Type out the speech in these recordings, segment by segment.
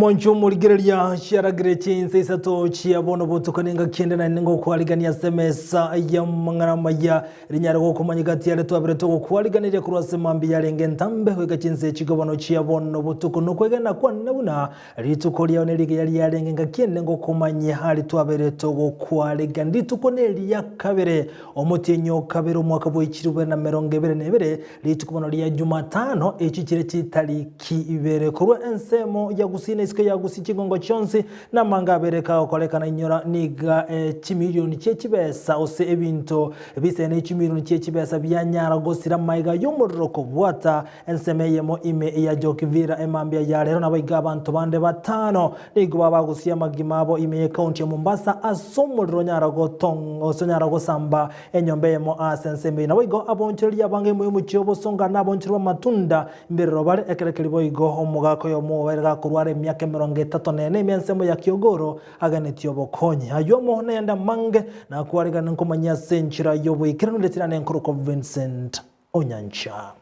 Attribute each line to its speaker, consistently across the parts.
Speaker 1: Monche omorigereria chiaragire chinsa isato chia bono botuko nengaki ende naende ngokwarigania ase emesa y'amang'ana amaya, rinyare gokomanya gati yare twabere togokwariganeria korwa ase mambia yarenge entambe goika chinsa echi bono chia bono botuko. Nokwegena kwane buna rituko riao nerigiya riarenge engaki ende ngokomanyia aria twabere togokwarigania. Rituko neria kabere omotienyi o kabere omwaka bw'echilifu bibere na emerongo ebere na ebere, Rituko bono ria Jumatano, echi chire chitariki ibere korwa ensemo ya Gusii na isiko ya Gusii chingongo chionsi na amanga abere kagokorekana inyora niga chimilioni chie chibesa ose ebinto bisene chimilioni chie chibesa bianyara gosira amaiga y'omorero kobwata ensemo eyemo ime ya Jokivira emambia ya rero nabo iga abanto bande batano nigo babagusia amagima abo ime ye county ya Mombasa ase omorero onyara gotong ose onyara gosamba Enyomba eyemo ase ensemo eyio. Naboigo abonchoreria abange ime y'omochie obosonga na abonchori b'amatunda mbirero bare, ekero keria boigo omogaka oyomo obaire gakorwara emiaka 34 ime ensemo ya Kiogoro aganetie obokonyi. Ayio amo nayande amange nakwaregane nkomanyia ase enchera y'oboikeranu ndetse nane nkorokwa Vincent Onyancha.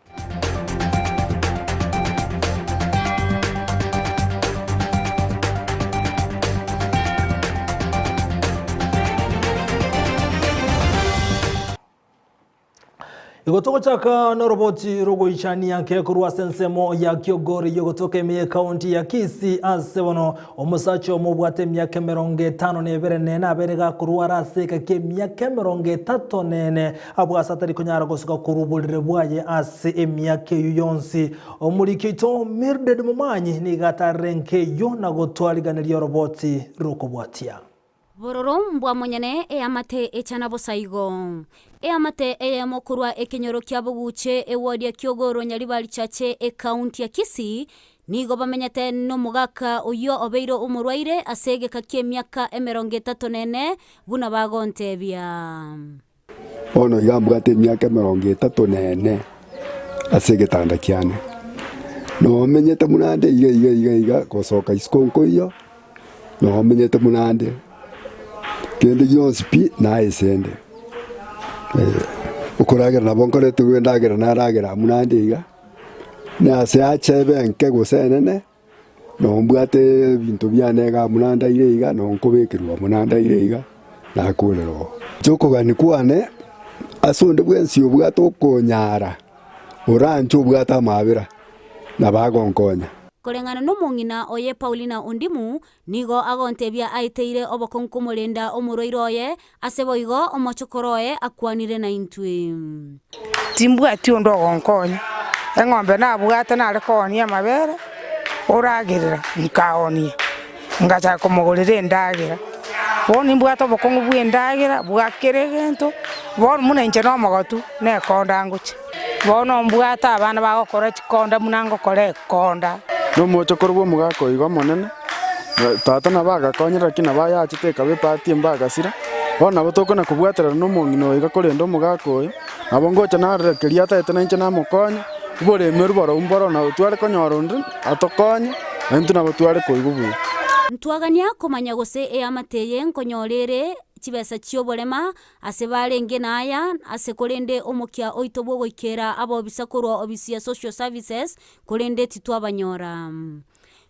Speaker 1: Igo togochaka noroboti rogoichania nke korwa ase ensemo ya Kiogori yogotoka ime y'ekaunti ya Kisii ase bono omosacha omo obwate emiaka 52 nene abere gakorwara ase eka ki'emiaka 34 Abwo ase atari konyara gosuka korwa oborere bwaye ase emiaka eyio yonsi. Omoriki oito Mildred Momanyi nigo atarire enka eyio na gotwariganeria oroboti rokobwatia.
Speaker 2: Bororo mbwa monyene eamate echana bosa igo. Eamate eyemo korwa ekenyoro kia Boguche eward ya Kiogoro Nyaribari Chache ecounty ya Kisii Nigo bamenyete nomogaka oyio obeire omorwaire ase egeka ki'emiaka 34, buna bagontebia.
Speaker 3: Bono iga mbwate emiaka 34 ase egetanda kiane. Nomenyete buna nde iga iga iga iga gosoka isiko nkoiyo, nomenyete buna nde, kende gionsi pi naesende. Okoragera nabo nkorete endagera naragera buna nde iga. Na ase ache ebe enke gose enene, nombwate ebinto biane iga buna ndaire iga, nonkobekerwa buna ndaire iga, nakorera oo. Inche okogania kwane, ase onde bwensi obwate okonyara, oranche obwate amaabera, nabo agonkonya.
Speaker 2: Koreng'ana nomong'ina oye Paulina Ondimu, nigo agontebia aeteire obokong'u komorenda omorwaire oye, Ase boigo omochokoro oye akwanire naintwe.
Speaker 4: Timbwati onde ogonkonya, eng'ombe nabwate nare koonia amabere, oragerera nkaoonia, ngachaka komogorera endagera. Bono nimbwate obokong'u bw'endagera bwa kera egento, bono buna inche nomogotu, nekonda ngochia. Bono mbwate abana bagokora chikonda buna ngokora ekonda.
Speaker 5: Nomochokoro bw'omogaka oiga omonene, Tata nabo agakonyera lakini nabo ayachete ekaba epati embe agasira. Bono nabo tokona kobwaterana na omong'ina oyo iga korende omogaka oyo, nabo ngocha narora keria atagete nainche namokonye, oboremeru borobwo mboro nabo tware konyora onde atokonye, naintwe nabo tware koigwa buya.
Speaker 2: Ntwagania komanya gose eamate eye nkonyora ere chibesa chi'oborema ase barenge naya, ase korende omokia oito bw'ogoikera abobisa korwa obisi ya Social Services, korende titwabanyora.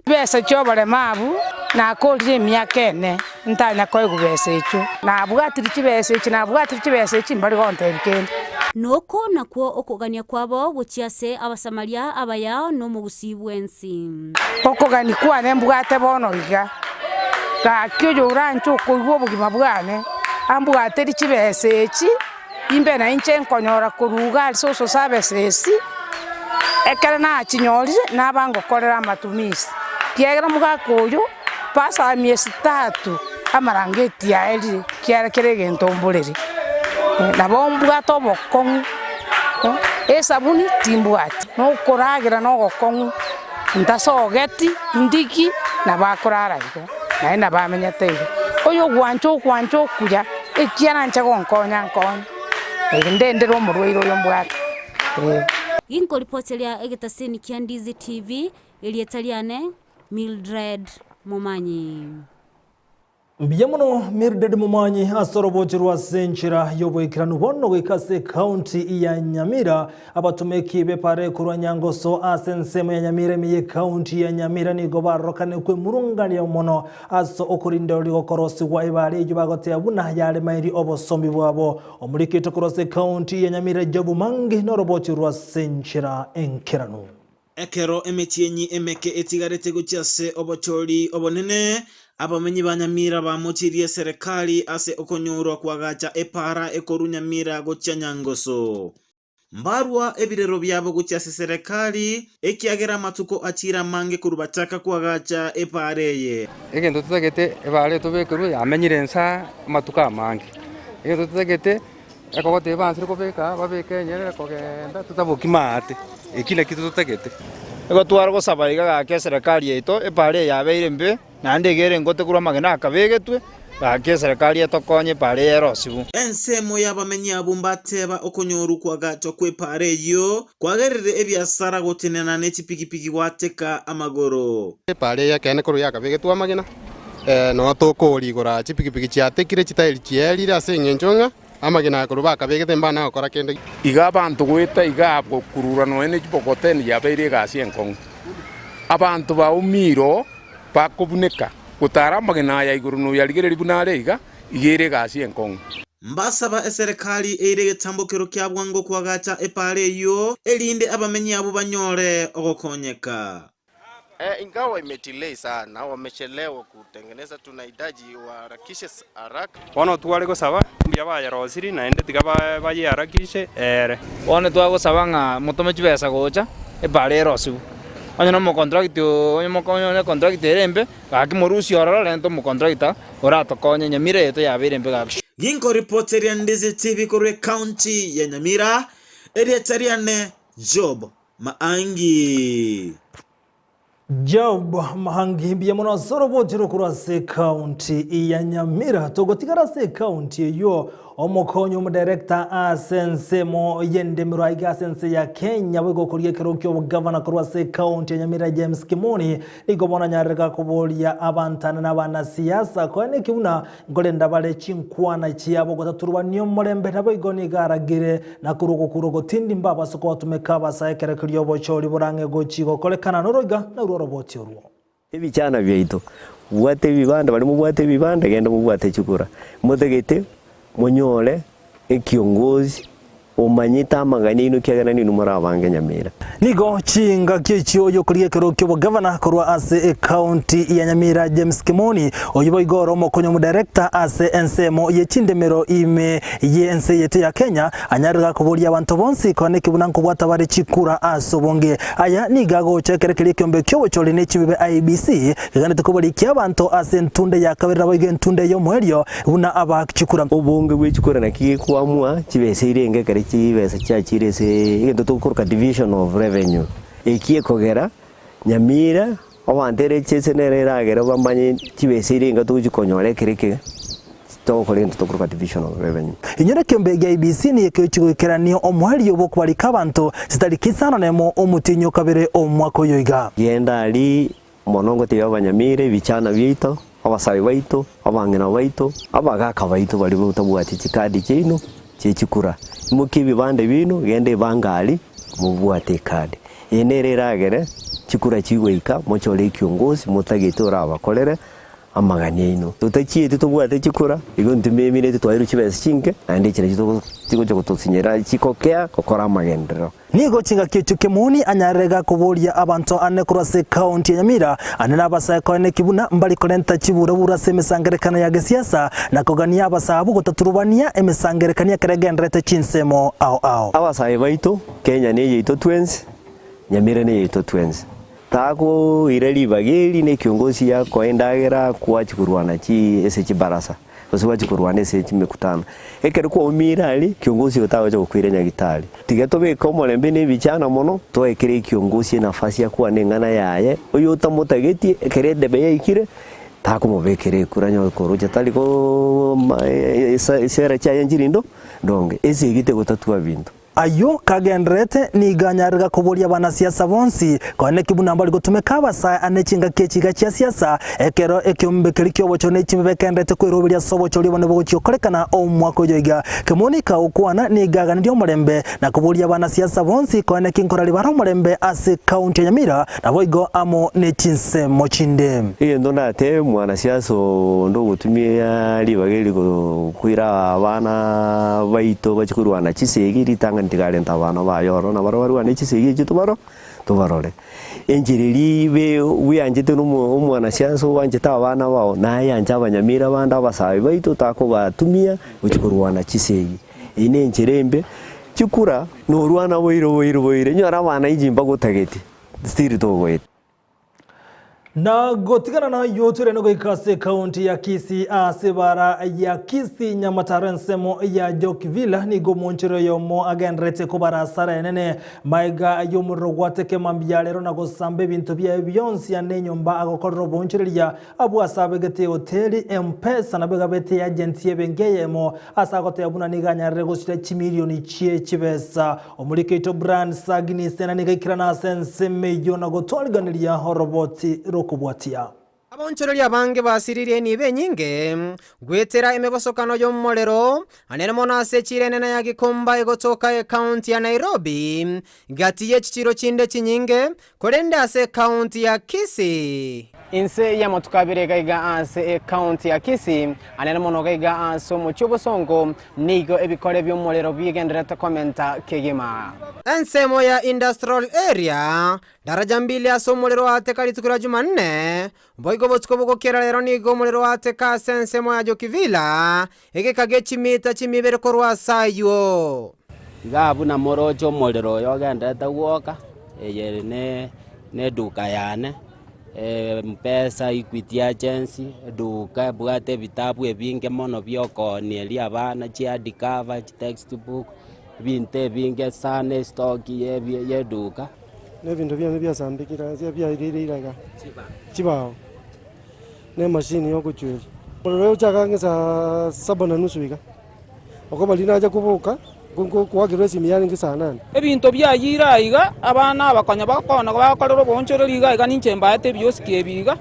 Speaker 4: Chibesa chi'oboremabu nakorire emiaka ene ntanya koegwa besa echio. Nabwatire chibesa echi, nabwatire chibesa echi mbari gontebia kende.
Speaker 2: Noko nakwo okogania kwabo gochia ase Abasamaria abaya nomogusii bwensi.
Speaker 4: Okogania kwane mbwate bono iga, gaki oyo oranche okoigwa obogima bwane, ambwaterie chibesa echi, imbe nainche nkonyora korwa iga ase ososabeses, ekero nachinyorire naba ngokorera amatumisi, ekiagera omogaka oyo pasa emiesi tatu amarangeti aerire kiara kera egento mborere, nabo mbwate obokong'u esabuni timbwati, na okoragera na ogokong'u ntasogeti ndigi nabo akorara igo. Naende nabamenyete igo. Oyogwancha ogwancha okuya, ekiagera inche gonkonya nkonye, erinde ndere omorwaire oyo mbwate, ee.
Speaker 2: Ginkoripoteria egetaseni kia Ndizi TV, erieta riane Mildred Momanyi.
Speaker 1: Mbuya mono Mildred Momanyi ase oroboche rwa ase enchera y'oboikeranu bono goika ase ekaunti ya Nyamira. Abatomeki b'epara korwa Nyangoso ase ensemo ya Nyamira ime y'ekaunti ya Nyamira nigo barorokane kwemurungania mono ase okorinda rigokorosigwa ebara eyio bagotea buna yaremairi obosombi bwabo. Omorikito korwa ase ekaunti ya Nyamira Job Mangi noroboche rwa ase enchera enkeranu.
Speaker 6: Ekero emetienyi emeke etigarete gochia ase obochori obonene, abamenyi ba Nyamira bamochirie eserekari ase okonyorwa koagacha epaara ekorwa Nyamira gochia Nyangoso. Mbarwa ebirero biabo gochia ase eserekari, ekiagera amatuko achiire amange korwa bachaka koagacha epaara eye.
Speaker 7: Egento totagete ebaara etobekerwe yamenyire inse amatuko amange. Egento totagete. Ekogotebia bansire kobeka aa, babeke enyerere kogenda totaboki maate, eki nakio totagete.
Speaker 8: Nigo tware gosaba iga gaki eserekari yaito, epaara eye yabeire embe, naende iga ere engote korwa amagena akabegetwe, gaki eserekari etokonye epaara eye erosiwu.
Speaker 6: Ensemo y'abamenyi abwo mbateba okonyorwa kw'agachwa kw'epaara eyio kwagerire ebiasara gotenena ne chipigipigi gwateka amagoro.
Speaker 9: Epaara eye ekeene korwa yakabegetwe amagena, Nonya tokoria igoro chipigipigi chiatekire, chitairi chierire ase engencho ng'a amagena aya korwa bakabegete mbana gokora kende.
Speaker 10: Iga abanto goeta iga gokurura nonya ne chibogoteni yabeire egasi enkong'u. Abanto baumire bakobuneka gotara amagena aya igoro noyarigereria buna are iga, iga ere egasi enkong'u.
Speaker 6: Mbasaba eserekari eire egetambokero kia bwango koagacha epaara eyio, erinde abamenyi abwo banyore ogokonyeka.
Speaker 11: Ingawa imedelay sana, wamechelewa kutengeneza, tunahitaji waharakishe haraka.
Speaker 12: Bono tware gosaba, mbuya bayerosirie, naende tiga bayeharakishe eere.
Speaker 8: Bono twagosaba ng'a motome chibesa gocha, epaara erosigwe. Onye na omocontract onye onye econtract ere embe, gaki morusie ororo renta omocontractor oratokonye Nyamira yaito yabeire embe gaki.
Speaker 6: Ginkoripoteria Ndizi TV korwa ecounty ya Nyamira, erieta riane Job Maangi.
Speaker 1: Job Maangi mbuya mono ase oroboti korwa ase ekaunti ya Nyamira. Togotigara ase ekaunti eyio omokonyi omodirector ase ensemo y'endemero aiga ase ense ya Kenya boigo okoria ekero kia obogavana korwa ase ekaunti ya Nyamira James Kimoni nigo bono anyarire gakoboria abantane na abanasiasa koeneki buna Nkorenda bare chinkwana chiabo gotaturubania omorembe, naboigo nigo aragire, na korwa ogokura ogotindi mbabase kobatumeka abasae ekero keria obochori borang'e gochia gokorekana noroiga narwo oroboti orwo.
Speaker 13: Ebichana biaito, bwate ebibanda, baria mobwate ebibanda genda mobwate chikura, motagete monyore ekiongozi Omanyete amang'ana aino ekiagera ninwe morabange nyamira.
Speaker 1: Nigo chingaki echio y'okorigia ekerogo ki'obogavana korwa ase ekaunti ya Nyamira James Kimoni, oyio boigo ore omokonyi omodirector ase ensemo ye chindemero ime y'ense yaito ya Kenya, anyarire gakoboria abanto bonsi koaneki buna nkobwata bare chikura ase obonge. Aya nigo agocha ekero keria ekeombe ki'obochori ne chibibe IEBC keganete kobarikia abanto ase entunde ya kabere naboigo entunde y'omoerio Buna abaaki chikura.
Speaker 13: Obonge bwe chikura naki gekwamua chibesa irenge ekero chibesa chiachire ase egento tokoroka division of revenue. Eki ekogera Nyamira abanto ere echese nere eragere bamanye chibesa irenge togochi konyora ekero eke togokora egento tokoroka division of revenue.
Speaker 1: Inyora ekeombe gia IEBC nigo ekeochi goikeranio omoerio bw'okobarika abanto chitariki isano nemo omotienyi o kabere omwaka oyo iga.
Speaker 13: Genda aria Mono ngotebia abanyamira, ebichana biaito, abasae baito, abang'ina baito, abagaaka baito baria motabwati chikadi chiaino chie chikura. Imokia ebibande biaino, genda ebange aria, mobwate ekadi. Eye nere eragere chikura chigoika, mochore ekiongosi motagete orabakorere amagani aino. Totachieti tobwate chikura, igo intwe mbemineti twairwe chibesa chinke, naende echi nachio chigocha gotosinyera chigokea gokora amagenderero.
Speaker 1: Nigo chingaki echio Kemoni anyarire gakoboria abanto ane korwa ase ekaunti ya Nyamira ane nabasae koeneki buna mbari korenta chiburabura ase emesangerekano ya gesiasa na kogania abasae abwo gotaturubania emesangerekanio ekero egenderete chinsemo ao ao.
Speaker 13: Abasae baito, Kenya neyaito twensi, Nyamira neyaito twensi. Takoira ribaga eri nekiongosi yakoa endagera kwachia korwana chi ase chibarasa. Gose gwachia korwana ase chimekutano. Ekero kwaumire aria, kiongosi oyo tagocha gokoira nyagitari. Tiga tobeke omorembe na ebichana mono, toe kera ekiongosi enafasi akwane eng'ana yaye, oyo otamotagetie ekero edebe yaikire, takomobekera ekura onye koroche tari esera chiaye nchirindo ndonge. Esegi tegotatua binto.
Speaker 1: Ayio kagendererete nigo anyarire koboria abanasiasa bonsi, koeneki buna mbari gotumeka abasae ane chingaki echi iga chia siasa, ekero ekeombe keria ki'obochori ne chimbe bekendererete kweroberia ase obochori obonene bogochia gokorekana omwaka oyo iga. Kemonika gokwana nigo aganirie omorembe na koboria abanasiasa bonsi koeneki nkorari bare omorembe ase ekaunti ya Nyamira naboigo amo ne chinsemo chinde.
Speaker 13: Egento ndatebe mwanasiasa onde ogotumia ribaga eri koira abana baito bachie korwana chisegi, ritang'ani tigarenta abana baye ororo nabarabwo barwane chisegi echio tobaro tobarore. Enchera eria ibe bweanchete na omo omwanasiasa oanchete abana bao, naye anche abanyamira bande abasae baito takobatumia gochia korwana chisegi. Eyio na enchera embe, chikura norwana boire boire boire, nyora abana inche mbagotageti, still togoeta.
Speaker 1: Na gotigana nayio toirane goika ase ekaunti ya Kisii ase ebara ya Kisii Nyamataro ensemo ya Jokvilla nigo omonchori oyomo agendererete kobara asara enene maega y'omorero gwateka emambia ya rero na gosamba ebinto biaye bionsi ande enyomba agokorera oboonchoreria abwo ase abegete ehoteli Mpesa nabo egabete eagenti y'ebenki eyemo ase agoteba buna nigo anyarire gosira chimilioni chie chibesa Omoriki oito Brian Sagini Sena nigo aikerana ase ensemo eyio na gotwariganeria oroboti rw'okobwatia.
Speaker 14: Abaonchoreria abange basiririe enibo enyinge goetera emebosokano y'omorero, anene mono ase echiro enene ya Gikomba egotoka ekaunti ya Nairobi, gati ye chichiro chinde chinyinge, korende ase ekaunti ya Kisii. Inse y'amatuko abere iga iga ase ekaunti ya Kisii, anene mono iga iga ase omochie obosongo, Nigo ebikore bi'omorero bigendererete komenta kegima. Ensemo ya Industrial Area, daraja mbili ase omorero oateka rituko ria Jumanne, boigo botuko bogokera rero nigo omorero oateka ase ensemo ya Jokivila, egeka gie chimita chimia ibere korwa ase ayio.
Speaker 15: Iga buna moroche omorero oyo ogenderete gwoka, eye ne neduka yane. Mpesa, Equity Agency, eduka ebwate ebitabu ebinge mono bia okoonia abana, chihardcover, chitextbook, ebinto ebinge sana estock ya ebi ya eduka.
Speaker 16: Na ebinto biane biasambekire ase biairire iga, chibao, na emashini ya ogochweria. Omorero oyochaka ang'e saa saba na nusu iga. Okoba riria nacha koboka, nkoakerwa esimi yarenge saa nane.
Speaker 17: Ebinto biayire aiga, abana aba konya bakona bakorera oboonchoreria iga iga ninche mbaete ebiosiki ebi iga,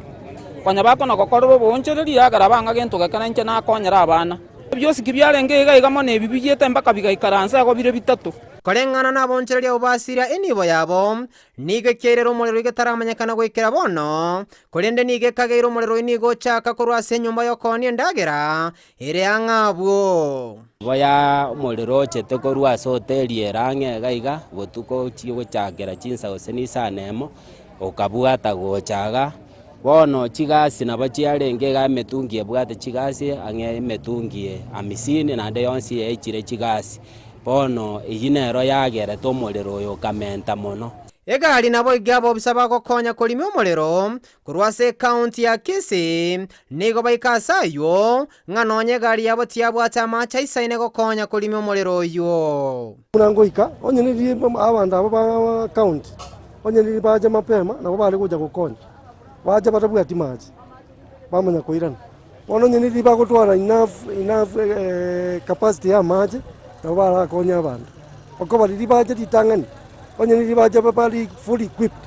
Speaker 17: konya bakona gokorera oboonchoreria ekero bang'a gento geke nainche nakonyera abana. Ebiosiki biarenge iga iga mono ebi biyete mpaka bigaikaransa igo bire bitato.
Speaker 14: Koreng'ana nabaonchoreria abwo basiria enibo yabo, Nigo ekiairera omorero getaramanyekana goikera bono, korende nigo ekageire omorero oyio nigo ochaka korwa ase enyomba y'okoonia endagera ere ang'e abwo.
Speaker 15: Boya omorero ochete korwa ase hoteli ere ang'e iga iga, botuko ochie gochakera chinsa gose na isano emo, okabwata gocha iga. Bono chigasi nabo chiarenge iga emetungi ebwate chigasi ang'e emetungi hamisini naende yonsi yaichire chigasi. Bono eyio nero yagerete omorero oyo okamenta mono.
Speaker 14: Egari naboigo abobisa bagokonya korimia omorero korwa ase ekaunti ya Kisii nigo baika ase ayio ng'a nonya egari yabo tiyabwate amache aisaine gokonya korimia omorero oyio.
Speaker 16: Buna ngoika, onye niri abanto aba ba county, onye niri bacha mapema nabo bare gocha gokonya, bacha batabwati mache, bamanya koirana. Bono onye niri bagotwara enough enough capacity ya amache, nabo barakonye abanto. Okoba riria bacha ritang'ani, onye niri bacha bari fully equipped,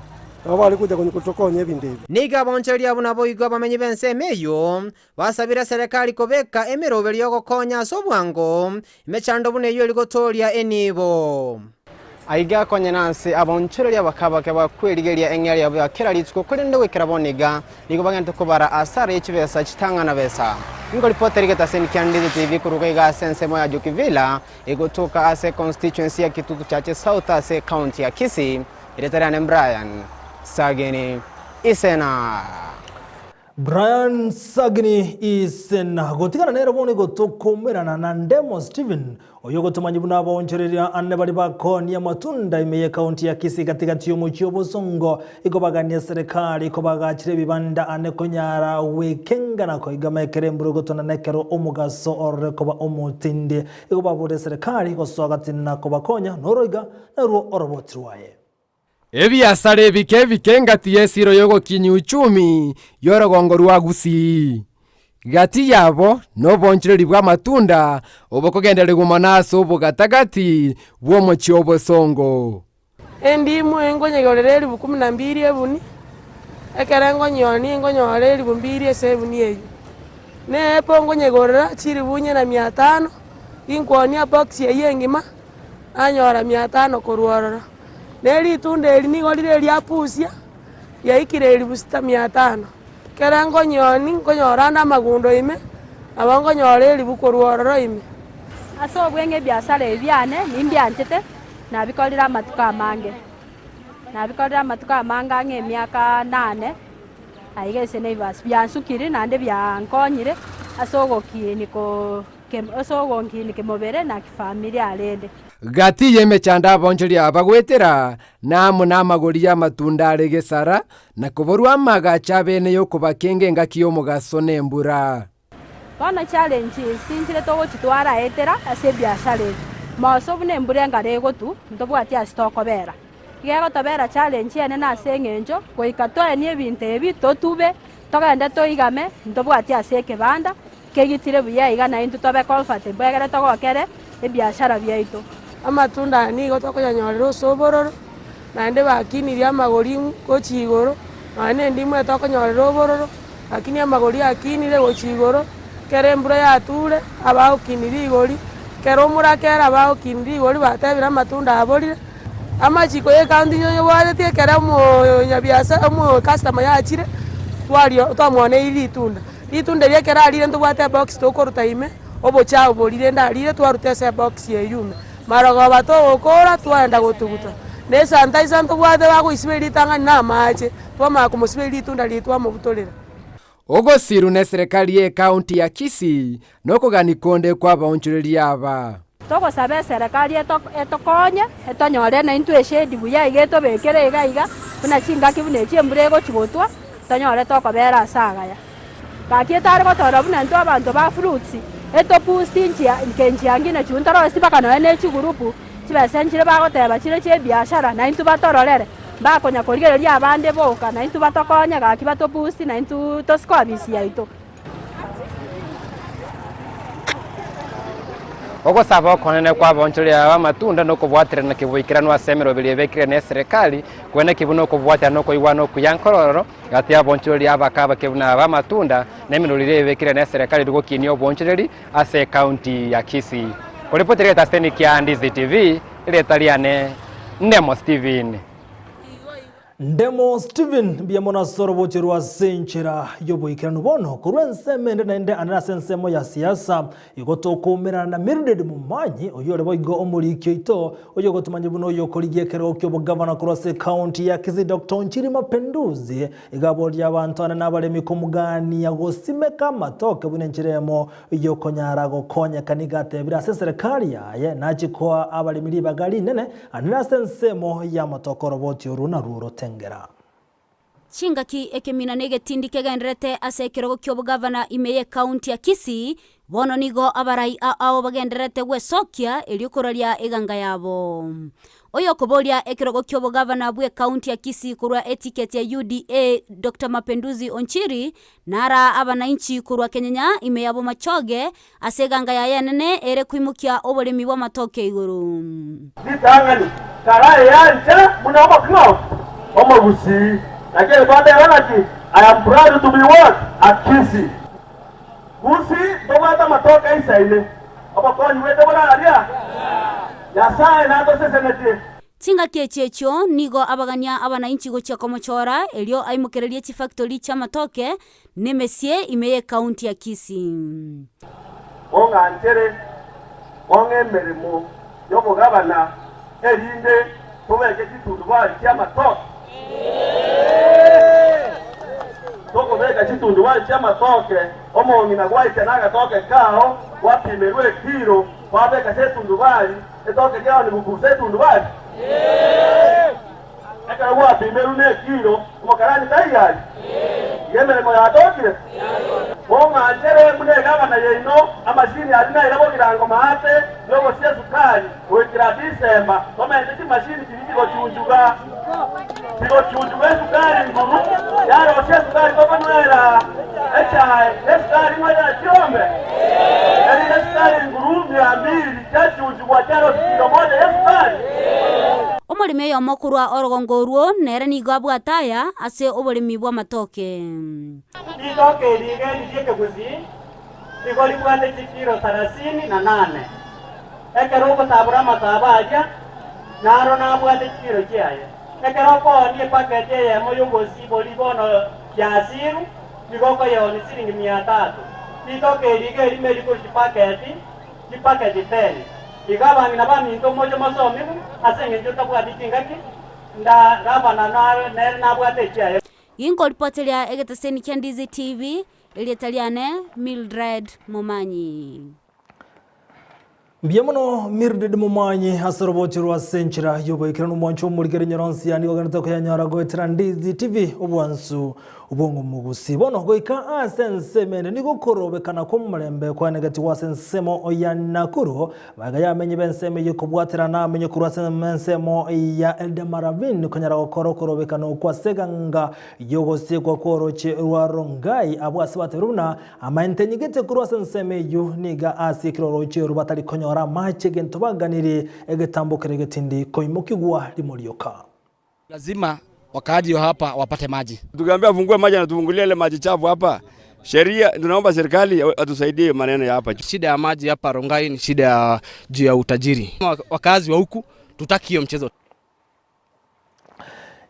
Speaker 16: nabo bare gocha konya gotokonya ebinto ebi.
Speaker 14: Nigo abaonchoreria abwo naboigo abamenyi b'ensemo eyio basabire eserekari kobeka emeroberio y'ogokonya ase obwango emechando buna eyio eri gotooria enibo. Aiga konya nase abaonchoreria abakabake bakwerigeria eng'eria yabo ya kera rituko, korende goikera bono iga nigo bagente kobara asara ye chibesa chitang'ana besa. Nigo ripoti rigetaseni kia Ndizi TV koruga iga ase ensemo ya Jukivilla egotoka ase constituency ya Kitutu Chache South ase ecounty ya Kisii. Erieta riane Brian Sagini Isena.
Speaker 1: Brian Sagini Isena gotigana nere bono igo tokomerana na Ndemo Stephen oyo ogotomanyia buna abaonchoreria ane baria bakoonia amatunda ime ye county ya Kisii gatigati y'omochie obosongo igo baganie serikali kobagachera ebibanda ane konyara gwekenga na koigama ekero embura egotona na ekero omogaso orore koba omotindi igo babore serikali gosoa gati na kobakonya noroiga narwo oroboti rwaye.
Speaker 18: Ebiasara ebike ebike engati y'esiro y'ogokinyia uchumi y'orogongo rwa Gusii. Gati yabo nobonchoreri bw'amatunda obokogendererigwa mono ase obogatagati bw'omochie obosongo.
Speaker 19: Endimu enkonyegerera elifu kumi na mbili ebuni, ekero enkonyeonia enkonyora elifu mbili ase ebuni eywo. Na eapple nkonyegorera chilifu inye na mia tano, ginkoonia ebox eywo engima, nanyora mia tano korwa ororo. Na eritunda eri nigo rire eria pusia, riaikire elifu sita mia tano. Ekero nkonyooni, nkonyora ande amagundo ime, nabo nkonyora eribu korwa ororo ime.
Speaker 20: Ase obweng'e ebiasara ebi biane nimbianchete, nabikorire amatuko amange. Nabikorire amatuko amange ang'e emiaka nane, aiga ase Naivas. Biansukire naende biankonyire ase ogokiini ko ase ogonkiini kemobere na kifamilia rende.
Speaker 18: Gati y'emechando abaonchoria aba goetera, na amo namagori y'amatunda are gesara, na koborwa amagacho abene y'okobakenga engaki y'omogaso na embura.
Speaker 20: Bono challenge esi nchire togochitwara etera ase ebiashara eye. Moso buna embura engare egotu, ntobwati ase tokobera. Iga egotobera challenge enene ase eng'encho, goika toenie ebinto ebi, totube, togende toigame, ntobwati ase ekebanda, kegitire buya iga naintwe tobe comfortable egere togokere ebiashara biaito.
Speaker 19: Amatunda aya nigo tokonyanyorera ase obororo, naende bakinirie amagori gochia igoro, nonya na endimu eye tokonyorera obororo, lakini amagori akinire gochia igoro, ekero embura yature, abagokinia rigori, ekero omorakera abagokinia rigori batebire amatunda aborire, amachiko ya ekaunti nyonyebwatetie ekero omonyabiasara omocustomer yachire, twario twamwaneirie ritunda. Ritunda erio ekero arire ntobwate ebox tokoruta ime, obochafu boria rende arire twaruta ase ebox eywo ime. Marogoba togokora twaenda gotuguta, na esanitizer ntobwate bagoisiberia ritang'ani na amache, twamanya komosiberia ritunda riria twamobutorera.
Speaker 18: Ogosiru neserekari y'ecounty ya Kisii nokogani konde kw'abaonchoreria aba.
Speaker 20: Togosaba eserekari etokonye, etonyore naintwe eshade buya iga etobekere iga iga, buna chingaki buna echi embura egochi gotwa, tonyore tokobera ase agaya. Gaki etare gotorora buna intwe abanto ba fruits, etoboost nchia nke nchiangine chun torosie mpaka nonya ne chigurupu, chibesa nchire bagoteba chire chia ebiashara, naintwe batororere, mbakonya korigereria abande boka, naintwe batokonye gaki batoboost naintwe tosike obisi yaito.
Speaker 18: Ogosaba okonene kw'abaonchoreria b'amatunda nokobwaterana keboikeranu ase emeroberi ebekire n'eserekari, kweneki buna okobwaterana nokoigwana okuya nkororo gati y'abaonchoreria abake abake buna ab'amatunda na emerori ebekire n'eserekari rigokinia obonchoreri ase ekaunti ya Kisii. Koripoti rieta Steny kia Ndizi TV, erieta riane Ndemo Steven.
Speaker 1: Ndemo Steven, mbuya mono ase oroboche rwa ase enchera y'oboikeranu bono korwa ensemo ende naende ande ase ensemo ya siasa igo tokoumerana na Mildred Momanyi oyio ore boigo omoriki oito oyogotomanya buna oyo okorigia ekerogo ki'obogavana korwa ase ekaunti ya Kisii Doctor Onchiri Mapenduzi iga aboria abanto ande nabaremi komogania gosimeka amatoke buna enchera eyemo y'okonyara gokonyeka nigo atebire ase eserekari yaye nachie koa abaremi ribaga rinene Ande ase ensemo y'amatoke oroboti orwo narwo rotengera.
Speaker 2: Chingaki ekemina na egetindi kegendererete ase ekerogo ki'obogavana ime y'ekaunti ya Kisii, bono nigo abarai ao bagendererete gwesokia erio koraria eganga yabo. Oyokoboria ekerogo ki'obogavana bw'ekaunti ya Kisii korwa etiketi ya UDA Doctor Mapenduzi Onchiri nara abanainchi korwa Kenyenya ime ya Bomachoge Ase eganga yaye enene ere koimokia oboremi bw'amatoke igoro.
Speaker 21: Ritang'ani, karayeanche buna omokristo omogusii. Naki egoteba naki, I am proud to be what? A Kisii. Gusii ntobwate amatoke aisaine, obokonyi bwaito bore aria, Nyasae natosesenetie.
Speaker 2: Chingaki echi echio nigo abagania abanainchi gochia komochora erio aimokererie chifactori chi'amatoke Nemesie ime y'ekaunti ya Kisii.
Speaker 21: Ong'anchere ong'e emeremo y'obogabana, erinde tobeke chitundubari chi'amatoke. Tokobeka chitundubari chi'amatoke, omong'ina gwaika nagatoke kao gwapimerwe ekiro, kwabeka ase etundubari, etoke riao nigugusa etundubari. Ekero gwapimerwe nekiro, omokarani taiyo aria? Iga emeremo yatokire? Mong'anchere buna egavana yaino amashini aria naira bogirango maate yogosia esukari goikera Disemba, tomente chimashini chiria chigochunchuga chigochunchuga esukari nguru yarosia esukari tokonywera. Echae nesukari ng'o ya chiombe? Erinde esukari nguru mia mbili chiachuchigwa chiarosia kilo moja y'esukari.
Speaker 2: Omoremi oyomo korwa orogongo orwo nere nigo abwate aya ase oboremi bw'amatoke.
Speaker 21: Ritoke eri iga eri ri'ekegusii nigo ribwate chikiro sarasini na nane. Ekero ogosabora amasabo aria, naro nabwate chikiro chiaye. Ekero okoonia epaketi eyemo y'obosibori bono yasiru, nigo okoyeoonia siringi mia tatu. Ritoke eri iga erimo erikuru chipaketi, chipaketi ten. Igo abang'ina baminto moche mosomigwe, ase engencho otabwati chingaki, nda gavana nere nabwate echiaye.
Speaker 2: Ginkoripoteria egeteseni kia Ndizi TV, erieta riane Mildred Momanyi.
Speaker 1: Mbuya mono Mildred Momanyi ase orobochi rwa ase enchera y'oboikeranu omwancho omorikeri nyoronsi nigo ogenderete koyanyora goetera Ndizi TV obwansu obw'omogusi. Bono goika ase ensemo ende nigo okorobekana kw'omorembe kwaenegetigwe ase ensemo ya Nakuru Magega y'abamenyi b'ensemo eyio kobwaterana amenye korwa ase ensemo ya Eldama Ravine konyara gokora okorobekana okwo ase eganga y'ogosiekwa kw'orooche rwa Rongai. Abwo ase batebirie buna amaente enyigete korwa ase ensemo eyio nigo asiekire orooche orwo batari konyora amache egento baganirie egetambo keria getindi koimokigwa rimo rioka.
Speaker 3: Lazima wakaaji wa hapa wapate maji.
Speaker 22: Tukiambia afungue maji anatufungulia ile maji chafu hapa. Sheria tunaomba serikali atusaidie maneno ya hapa.
Speaker 3: Shida ya maji hapa Rongai ni shida ya juu ya utajiri. Wakazi wa huku tutaki hiyo mchezo.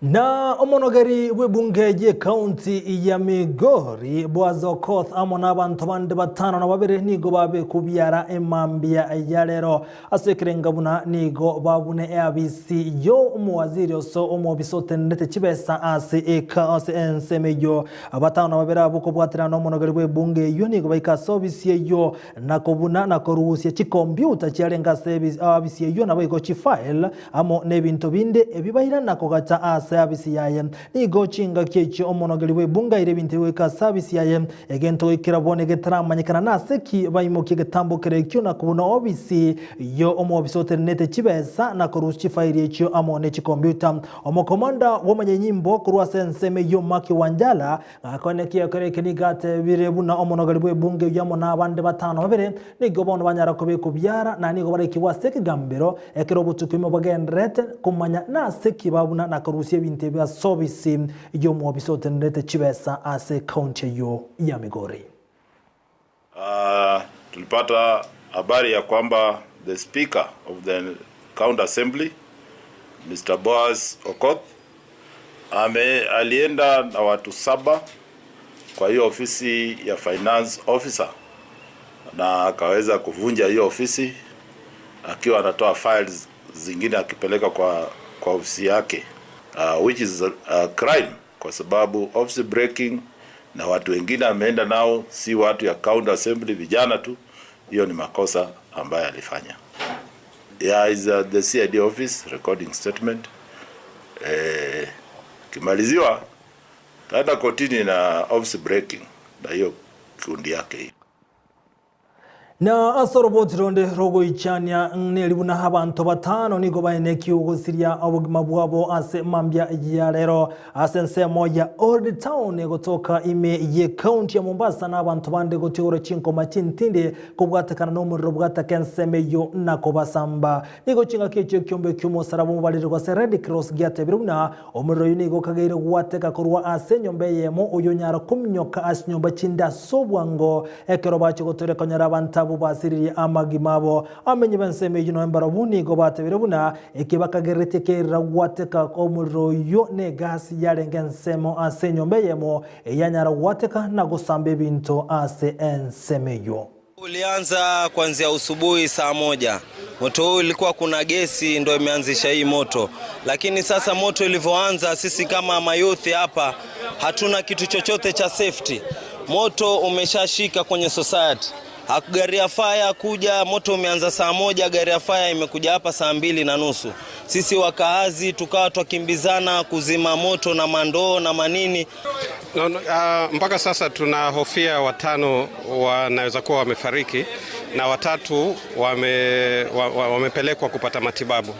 Speaker 1: Na omonogeri bw'ebunge y'ekaunti ya Migori Boaz Okoth amo n'abanto bande batano na babere nigo babekubiara emambia ya rero Ase ekerenga buna nigo babune eabisi y'omowaziri ose omobisa otenenete chibesa ase eka ase ensemo eyio. Abatano na babere abwo kobwaterana nomonogeri bw'ebunge eyio nigo baika ase obisi eyio na kobuna na korusia chikompiuta chiarenge ase abisi eyio naboigo chifile amo nebinto binde ebi bairana kogacha ase abisi yaye. Nigo chingaki echio omonogeri bw'ebunge aire ebinto ebi goika ase abisi yaye Egento goikera bono egetaramanyekana nase ki baimokia egetambo kere ekio na kobuna obisi yo omobisa otenenete chibesa na korusia chifairi echio amo ne chikombiuta. Omokomanda bw'omonyenyimbo korwa ase ensemo eyio Maki Wanjala gakoenekia ekero eke nigo atebire buna omonogeri bw'ebunge oyio amo nabande batano babere nigo bono banyara kobekwa biara na nigo baraikigwe ase ekegambero ekero obotuko ime bogendererete komanya nase ki babuna na korusia ebinto ebi ase obisi y'omobisa otenerete chibesa ase ekaunti eyio ya Migori.
Speaker 23: Tulipata habari ya kwamba the speaker of the county assembly Mr. Boaz Okoth ame alienda na watu saba kwa hiyo ofisi ya finance officer na akaweza kuvunja hiyo ofisi akiwa anatoa files zingine akipeleka kwa, kwa ofisi yake which is a crime kwa sababu office breaking na watu wengine ameenda nao si watu ya county assembly, vijana tu. Hiyo ni makosa ambayo alifanya. Yeah, is the CID office recording statement. Kimaliziwa taenda kotini na office breaking na hiyo kundi yake hiyo.
Speaker 1: Na ase oroboti ronde rogoichania neri buna abanto batano nigo baenekiwe gosiria obogima bwabo ase mambia ya rero ase ensemo ya Old Town gotoka ime ye county ya Mombasa na abanto bande gotigora chinkoma chintindi kobwatekana nomorero bwataka ensemo eyio na kobasamba. Nigo chingaki echio ekiombe ki'omosaraba omobariri gose Red Cross giatebire buna omorero oyio nigo okageire gwateka korwa ase enyomba eyemo oyonyara kominyoka ase chinyomba chinde ase obwango Ekero bachia gotoira konyora abanto abwo basiririe amagima abo, abamenyi b'ensemo eyio nonya mbarabwo nigo batebire buna eke bakagereretie kerira gwateka omorero oyio negasi yarenge ensemo ase enyomba eyemo eyanyara gwateka na gosamba ebinto ase ensemo eyio.
Speaker 24: Ulianza kuanzia usubuhi saa moja. Moto huu ulikuwa kuna gesi ndo imeanzisha hii moto, lakini sasa moto ilivyoanza, sisi kama mayouth hapa hatuna kitu chochote cha safety. Moto umeshashika kwenye society. Gari ya fire kuja, moto umeanza saa moja, gari ya fire imekuja hapa saa 2:30. Sisi wakaazi tukawa twakimbizana kuzima moto na mandoo na manini.
Speaker 9: No, no, mpaka sasa tunahofia watano wanaweza kuwa wamefariki na watatu wamepelekwa kupata matibabu.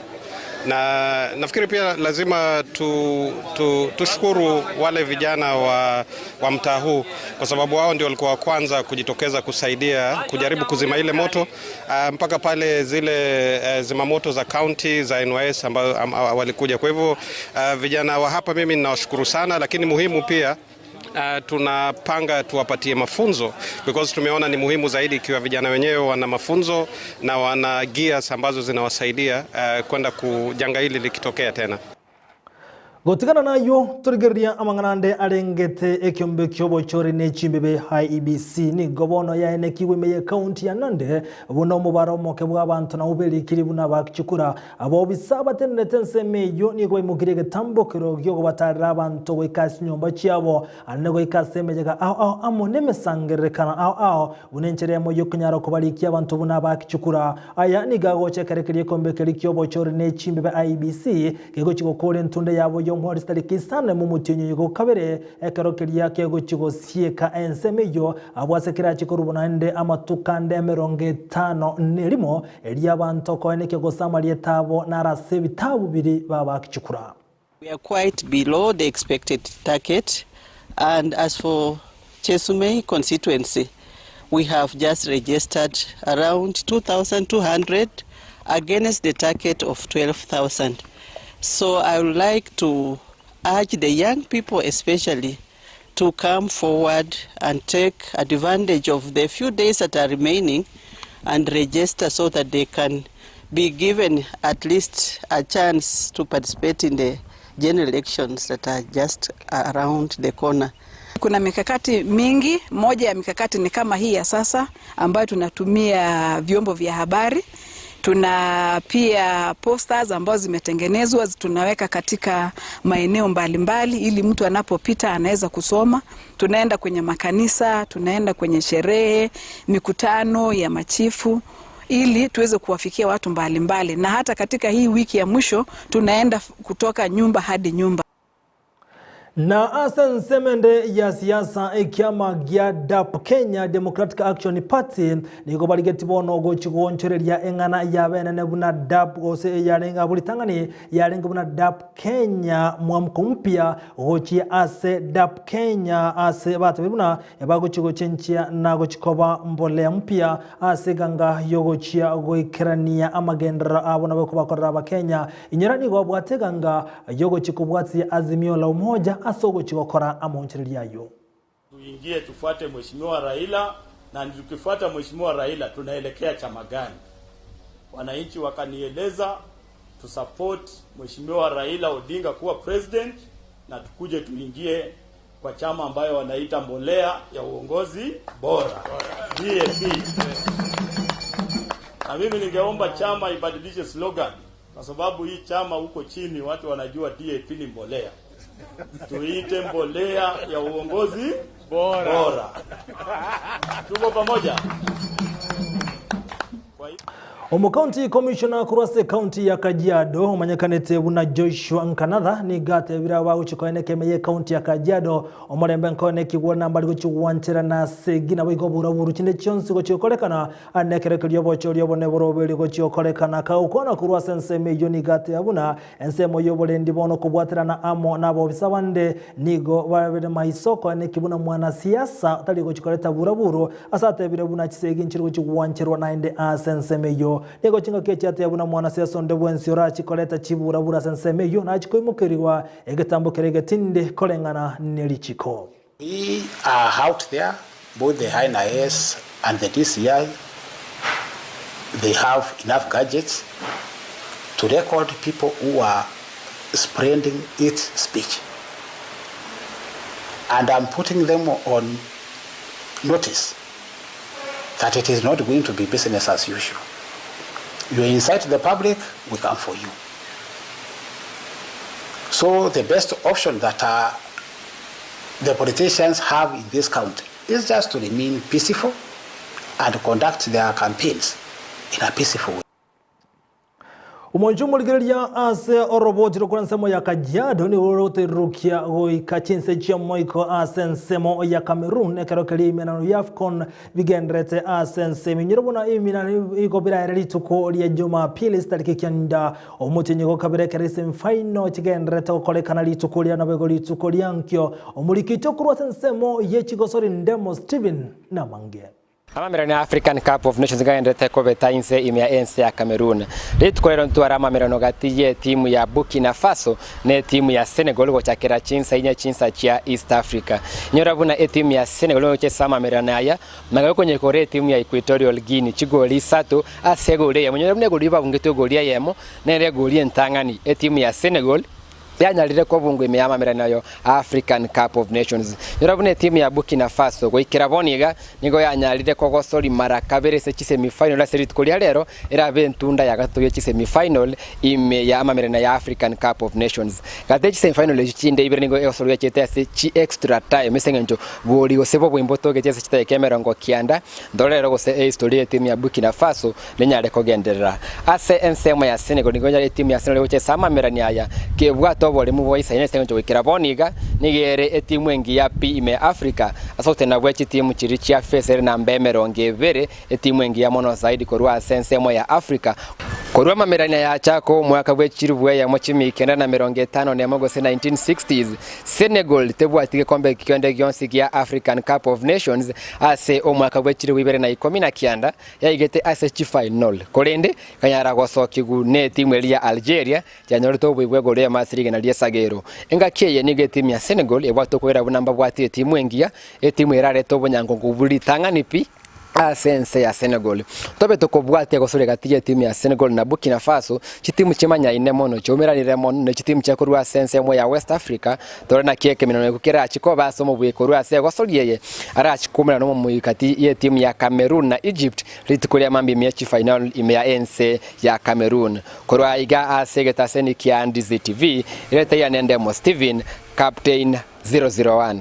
Speaker 9: Na nafikiri pia lazima tu, tu, tushukuru wale vijana wa, wa mtaa huu kwa sababu wao ndio walikuwa wa kwanza kujitokeza kusaidia kujaribu kuzima ile moto uh, mpaka pale zile uh, zimamoto za county za NYS ambao am, walikuja. Kwa hivyo uh, vijana wa hapa mimi ninawashukuru sana, lakini muhimu pia Uh, tunapanga tuwapatie mafunzo because tumeona ni muhimu zaidi ikiwa vijana wenyewe wana mafunzo na wana gears ambazo zinawasaidia uh, kwenda kujanga hili likitokea tena.
Speaker 1: Gotigana nayo turigereria amang'ana ande arengete ekiombe kiobochori ne chimbebe IEBC nigo bono yaenekiwe ime ye county ya Nandi buna omobaro omoke bwa abanto nabo berikiri buna bakichukura abobisa batenenete ensemo eywo nigo baimokirie egetambokero giogobatarera abanto goika ase chinyomba chiabo ande goika ase emeyega ao ao amo na emesangererekano ao ao buna enchera emo yokonyara kobarikia abanto buna bakichukura aya nigo agocha ekerekerio ekombe keria kiobochori ne chimbebe IEBC kegochi gokora entunda yabo y'omwori chitariki isano emo omotienyi oyo gokabere, ekero keria kegochi gosieka ensemo eyio, abwo ase kerache korwa naende amatuko ande emerongo etano nerimo, erio abanto koenekia gose amarieta abo naro ase ebitabu biria babakichukura.
Speaker 4: We are quite below the expected target and as for Chesumei constituency we have just registered around 2,200 against the target of 12,000. So I would like to urge the young people especially to come forward and take advantage of the few days that are remaining and register so that they can be given at least a chance to participate in the general elections that are just around the corner.
Speaker 5: Kuna mikakati mingi. Moja ya mikakati ni kama hii ya sasa ambayo tunatumia vyombo vya habari. Tuna pia posters ambazo zimetengenezwa tunaweka katika maeneo mbalimbali ili mtu anapopita anaweza kusoma. Tunaenda kwenye makanisa, tunaenda kwenye sherehe, mikutano ya machifu ili tuweze kuwafikia watu mbalimbali mbali. Na hata katika hii wiki ya mwisho tunaenda kutoka nyumba hadi nyumba.
Speaker 1: Na ase ensemo ende ya siasa ekiama gia DAP Kenya Democratic Action Party nigo barigeti bono gochi goonchoreria eng'ana yabo enene buna DAP gose eyarenge abwo ritang'ani yarenge buna DAP Kenya mwamko mpya gochia ase DAP Kenya ase batabire buna ebagochi gochenchia na gochi koba mbolea mpya ase eganga yogochia goikerania amagenderero abo nabo kobakorera abakenya. Inyora nigo babwate eganga yogochi kobwatia Azimio la Umoja ase ogochi gokora amoonchereria ayio.
Speaker 7: Tuingie tufuate Mheshimiwa Raila, na tukifuata Mheshimiwa Raila tunaelekea chama gani? Wananchi wakanieleza tusupport Mheshimiwa Raila Odinga kuwa president na tukuje tuingie kwa chama ambayo wanaita mbolea ya uongozi bora DAP. Na mimi ningeomba chama ibadilishe slogan, kwa sababu hii chama huko chini watu wanajua DAP ni mbolea. Tuite mbolea ya uongozi bora, bora. Tuko pamoja.
Speaker 1: Omocounty commissioner korwa ase ecounty ya Kajiado omanyekanete buna Joshua Nkanatha nigo atebire abagochi koeneka ime ya ecounty ya Kajiado omorembe nkoenekigwe nambari gochi gwancherana ase egi naboigo oboraburu chinde chionsi gochi gokorekana ande ekerekerio obochori obone boroberi gochi gokorekana kagokwana korwa ase ensemo eyio nigo ateba buna ensemo y'oborendi bono kobwaterana amo na abobisa bande nigo babere maiso koeneki buna mwanasiasa otari gochi koreta buraburu ase atebire buna chisegi nchiri gochi gwancherwa naende ase ensemo eyio Nigo chingaki echi ateba buna mwanasiasa onde bwensi orachi koreta chiburabura ase ensemo eyio nachi koimokerigwa egetambo keria egetindi koreng'ana ne richiko.
Speaker 10: We are out there, both the NIS and the DCI, they have enough gadgets to record people who are spreading its speech. And I'm putting them on notice that it is not going to be business as usual. You incite the public, we come for you. So the best option that uh, the politicians have in this country is just to remain peaceful and conduct their campaigns in a peaceful way.
Speaker 1: Omonche omorigereria ase oroboti rokora ensemo ya Kajiado nigo rogoterurukia goika chinse chi'omoiko ase ensemo ya Cameroon ekero keria ebimenano bia Afcon bigendererete ase ense. Eminyoro buna ebimenano igo biraere rituko ria Jumapili chitariki kianda omotienyi gokabere ekero esemi-final chigendererete gokorekana rituko ria naboigo rituko ria nkio. Omoriki okorwa ase ensemo ye chigosori Ndemo Stephen Namange.
Speaker 18: Amamerano ya African Cup of Nations ngagenderete kobeta inse ime ya ense ya Cameroon. Rituko rero ntware amamerano gati y'etimu ya Burkina Faso na etimu ya Senegal gochakera chinsa inye chinsa chia East Africa. Inyora buna etimu ya Senegal nigo egochesa amamerano aya magega yokonyekora etimu ya Equatorial Guinea chigoli isato ase egoli eyemo. Inyora buna egoli babungetwe egoli eyemo nere egoli entang'ani etimu ya Senegal yanyarire kobungwa ime y'amamerano ayo African Cup of Nations. Nyora buna etimu ya Burkina Faso goikera bono iga nigo yanyarire kogosoria mara kabere ase chisemi-final ase rituko ria rero erabe entunda ya gatato ye chisemi-final ime ya amamerano ya African Cup of Nations. Gati ye chisemi-final echio chinde ibere nigo egosorwa yachete ase chi extra time ase eng'encho bori gose boboimbo botogete ase chidakika emerongo kianda ndore rero gose ehistory y'etimu ya Burkina Faso nenyare kogenderera. Ase ensemo ya Senegal nigo enyare etimu ya Senegal egochesa amamerani aya kebwate oboremu bwa Isaya ase engencho goikera bono iga nigo ere etimu engiya pi ime ya Africa ase ogotenena bwe chitimu chiria chia Fes ere namba emerongo ebere etimu engiya mono zaidi korwa ase ensemo ya Africa. Korwa amamerani aya achaka omwaka bwe chilifu eyemo chimia kenda na 51 gose 1960s Senegal tebwati gekombe kende gionsi gia African Cup of Nations ase omwaka bwe chilifu ibere na ikomi na kianda yaigete ase chifainol, korende ekanyara gosokigwa netimu eria ya Algeria yanyorete obobe bw'egoro eyemo ase rigena ri'esagero. Engaki eye nigo etimu ya Senegal ebwate okoira buna mbabwate etimu engiya, etimu erarete obonyangongo bwe ritang'ani pi ase ense ya Senegal. Tobe tokobwatia gosura egati y'etimu ya Senegal na Burkina Faso, chitimu chimanyaine mono chiaumeranire mono ne chitimu chia korwa ase ensemo ya West Africa, Tore naki ekeminano ekio kerachie koba ase omobui korwa ase egosori eye, arachie koumerana nomomui gati y'etimu ya Cameroon na Egypt rituko ria mambia ime ye chifainal ime ya ense ya Cameroon. Korwa aiga ase egetaseni kia Ndizi TV, ereta yane Ndemo Steven, Captain 001.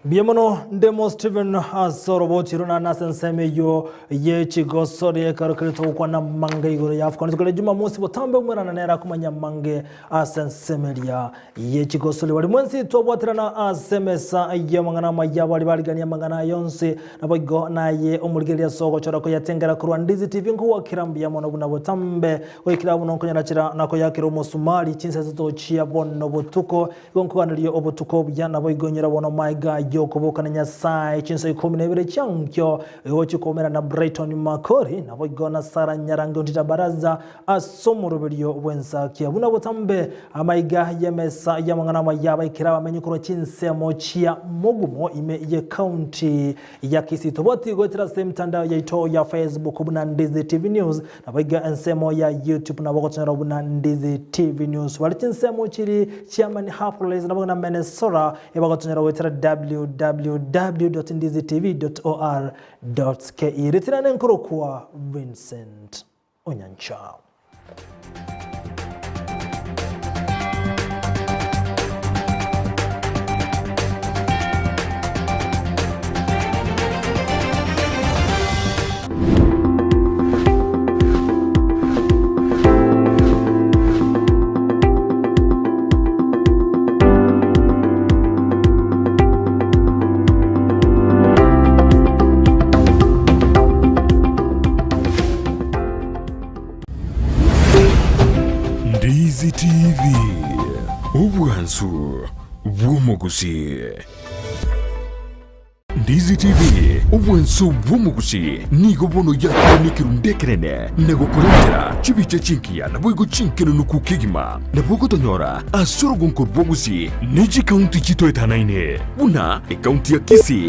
Speaker 1: Mbuya mono Ndemo Steven ase oroboti runa nase ensemo eyio ye chigosori ekero keria togokwana amange igoro ya Afcon. Rituko ria Jumamosi botambe omwerana nere akomanya amange ase ensemo eria ye chigosori. Bari mwensi twabwaterana ase emesa y'amang'ana amaya bari barigania amang'ana aya onsi naboigo naye omorigereria ase ogochora koyatengera korwa Ndizi TV nkogwakera mbuya mono buna botambe goikera buna okonyarachera na koyakera omosumari chinsa isato chia bono botuko Igo nkoganerie obotuko obuya, naboigo inyore bono maiga y'okoboka na Nyasae chinsa ikomi na ibere chiankio, egochia koumera na Brighton Makori, naboigo na Sarah Nyarange Ontita Baraza ase omoroberio bw'ensakia. Buna botambe amaiga y'emesa y'amang'ana amaya abaikera abamenyi korwa chinsemo chia Mogumo ime y'ecounty ya Kisii. Tobwati goetera ase emitandao yaito ya Facebook buna Ndizi TV News, Naboigo ensemo ya YouTube nabo ogotonyora buna Ndizi TV News. Bare chinsemo chiri chia Minneapolis naboigo na Minnesota ebagotonyora goetera www.ndizitv.or.ke. Ritirane nkorokwa Vincent Onyancha.
Speaker 6: Ndizi TV, obwansu bw'omogusii. Ndizi TV, obwansu bw'omogusii nigo bono yakire nekerundu ekenene na gokorentera chibicha chingiya naboigo chinkenenuku kegima. Nabo ogotonyora ase orogonko rw'ogusii ne chikaunti chitoetanaine buna ekaunti ya Kisii.